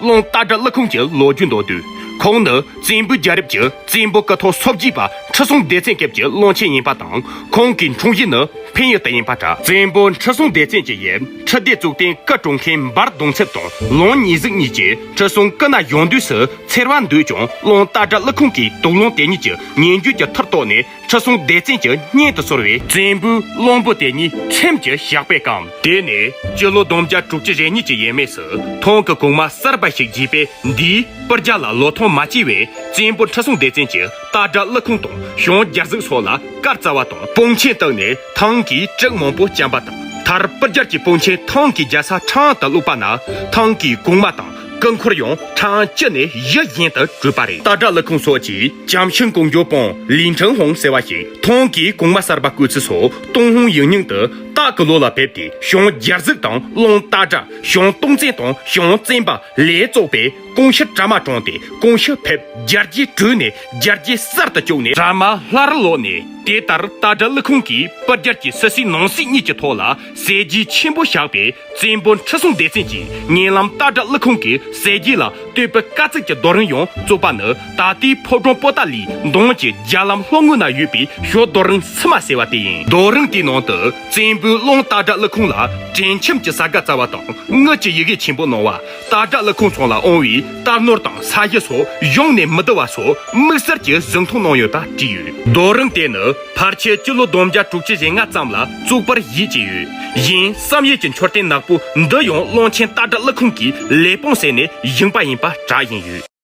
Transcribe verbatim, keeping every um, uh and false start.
རླུང་རྟ་དྲེལ་ཀླུ་ཁུང་གི་ལོ་རྒྱུས་མདོར་བསྡུས། ཁོང་ནི་བཙན་པོའི་རྒྱལ་རབས་ཀྱི་བཙན་པོ་སྐུ་ཐོག་སོ་བརྒྱད་པ་ཁྲི་སྲོང་ལྡེ་བཙན་སྐབས་ཀྱི་བློན་ཆེན་ཡིན་པ་དང་། ཁོང་གི་འཁྲུངས་གཞིས་ནི་འཕན་ཡུལ་དུ་ཡིན་པ་འདྲ། བཙན་པོ་ཁྲི་སྲོང་ལྡེ་བཙན་གྱི་ཡུམ་ཁྲི་ལྡེ་གཙུག་བརྟན་སྐུ་དྲུང་མཁན་འབར་གདུང་ཚབ་དང་བློན་ཉེ་གཟུགས་གཉིས་ཀྱིས་ཁྲི་སྲོང་སྐུ་ན་གཞོན་དུས་སུ་འཚེར་བ་འདུག་ཀྱང་། རླུང་རྟ་དྲེལ་ཀླུ་ཁུང་གིས་དུག་རླུང་དེ་ཉིད་ཀྱི་ཉེན་རྒྱུད་ཀྱི་མཐུར་གཏོགས་ནས། ཁྲི་སྲོང་ལྡེ་བཙན་གྱི་གཉེན་དུ་གསོལ་བས། བཙན་པོའི་གླང་པོ་དེ་ཉིད་ཁྲིམས་ཀྱིས་བཤགས་པས་བསྐམས། དེ་ནས་སྤྱི་ལོ་བདུན་བརྒྱ་དྲུག་ཅུ་རེ་གཉིས་ཀྱི་ཡས་མས་སུ་ཐང་གི་གོང་མ་གསར་པ་ཞིག་བརྒྱུས་པས། འདིས་སྤུར་རྒྱལ་ལ་ལོ་ཐོག་མ་སྐྱེས་པས། བཙན་པོ་ཁྲི་སྲོང་ལྡེ་བཙན་གྱིས་རྟ་དྲེལ་ཀླུ་ཁུང་དང་ཞང་རྒྱལ་གཟིགས་སོགས་ལ་བཀའ་སྩལ་བ་དང་། དཔུང་ཆེན་བཏུལ་ནས་ཐང་གིས་བྲག་མང་པོ་བཅོམ་པ་དང་། མཐར་སྤུར་རྒྱལ་གྱི་དཔུང་ཆེན་ཐང་གི་རྒྱལ་ས་ཁྲང་ཨན་དུ་བླུགས་པ་ན། ཐང་གི་གོང་མ་དང་། སྐུ་འཁོར་ཡང་ཁྲང་ཨན་བཅུད་ནས་ཡིད་བཞིན་དུ་གྲུབ་པ་རེད། རྟ་དྲེལ་ཀླུ་ཁུང་སོགས་ཀྱིས་ལྕམ་ཤིང་ཀོང་ཇོ་པང་ལི་ཁྲང་ཧོང་ཟེར་བ་ཞིག་ཐང་གི་གོང་མ་གསར་པ་བསྐོས་ཚུལ་སོགས་ཏུན་ཧོང་ཡིག་རྙིང་དུ་སྟག་གི་ལོ་ལ་ཕེབས་ཏེ། ཞང་རྒྱལ་གཟིགས་དང་རླུང་རྟ་དྲེལ། ཞང་སྟོང་བཙན་དང་ཞང་བཙན་པ་ལས་ཚོགས་པས་ཀོང་ཤུ་གྲ་མ་དྲངས་ཏེ། ཀོང་ཤུ་ཕེབས། རྒྱལ་རྒྱུད་གྲོལ་ནས་རྒྱལ་རྒྱུད་གསར་དུ་བཅུག་ནས་གྲ་མ་ལྷ་རུ་ལོག་ནས། དེ་ལྟར་རྟ་དྲེལ་ཀླུ་ཁུང་གིས་སྤུར་རྒྱལ་གྱི་སྲིད་སྲོལ་ནང་གསེས་གཉིས་ཀྱི་ཐོག་ལ་ཟས་རྗེས་ཆེན་པོ་བཞག་པས། བཙན་པོ་ཁྲི་སྲོང་ལྡེ་བཙན་གྱིས་ཉེ་ལམ་རྟ་དྲེལ་ཀླུ་ཁུང་གི་ཟས་རྗེས་ལ་བསྟོད་པའི་བཀའ་གཙིགས་ཀྱི་རྡོ་རིང་ཡང་བཙུགས་པ་ནི། ད་ལྟའི་ཕོ་བྲང་པོ་ཏཱ་ལའི་གདུང་གི་རྒྱ་ལམ་ལྷོ་ངོས་ན་ཡོད་པའི་ཞོ་རྡོ་རིང་སི་མ་ཟེར་བ་དེ་ཡིན། རྡོ་རིང་དེའི་ནང་དུ་བཙན་པོས་རླུང་རྟ་དྲེལ་ཀླུ་ཁུང་ལ་བྲན་ཁྱིམ་གྱི་ས་ག་བཙལ་བ་དང་། དངུལ་གྱི་ཡི་གེ་ཆེན་པོ་གནང་བ། རྟ་དྲེལ་ཀླུ་ཁུང་ཚང་ལ་དབང་བའི་རྟ་ནོར་དང་ས་གཞི་སོགས་གཞུང་ནས་མི་བསྡུ་བ་སོགས་དམིགས་བསལ་གྱི་གཟིགས་མཐོང་གནང་ཡོད་པ་བྲིས་ཡོད། རྡོ་རིང་དེ་ནི་ཕལ་ཆེར་སྤྱི་ལོ་བདུན་བརྒྱ་དྲུག་ཅུ་རེ་ལྔ་ཙམ་ལ་བཙུགས་པར་བཞེད་ཀྱི་ཡོད། གཞན་བསམ་ཡས་ཀྱི་མཆོད་རྟེན་ནག་པོ་འདི་ཡང་བློན་ཆེན་རྟ་དྲེལ་ཀླུ་ཁུང་གིས་ལས་སྤོང་ཟེར་ནས་བཞེངས་པ་ཡིན་པ་གྲགས་བཞིན་ཡོད།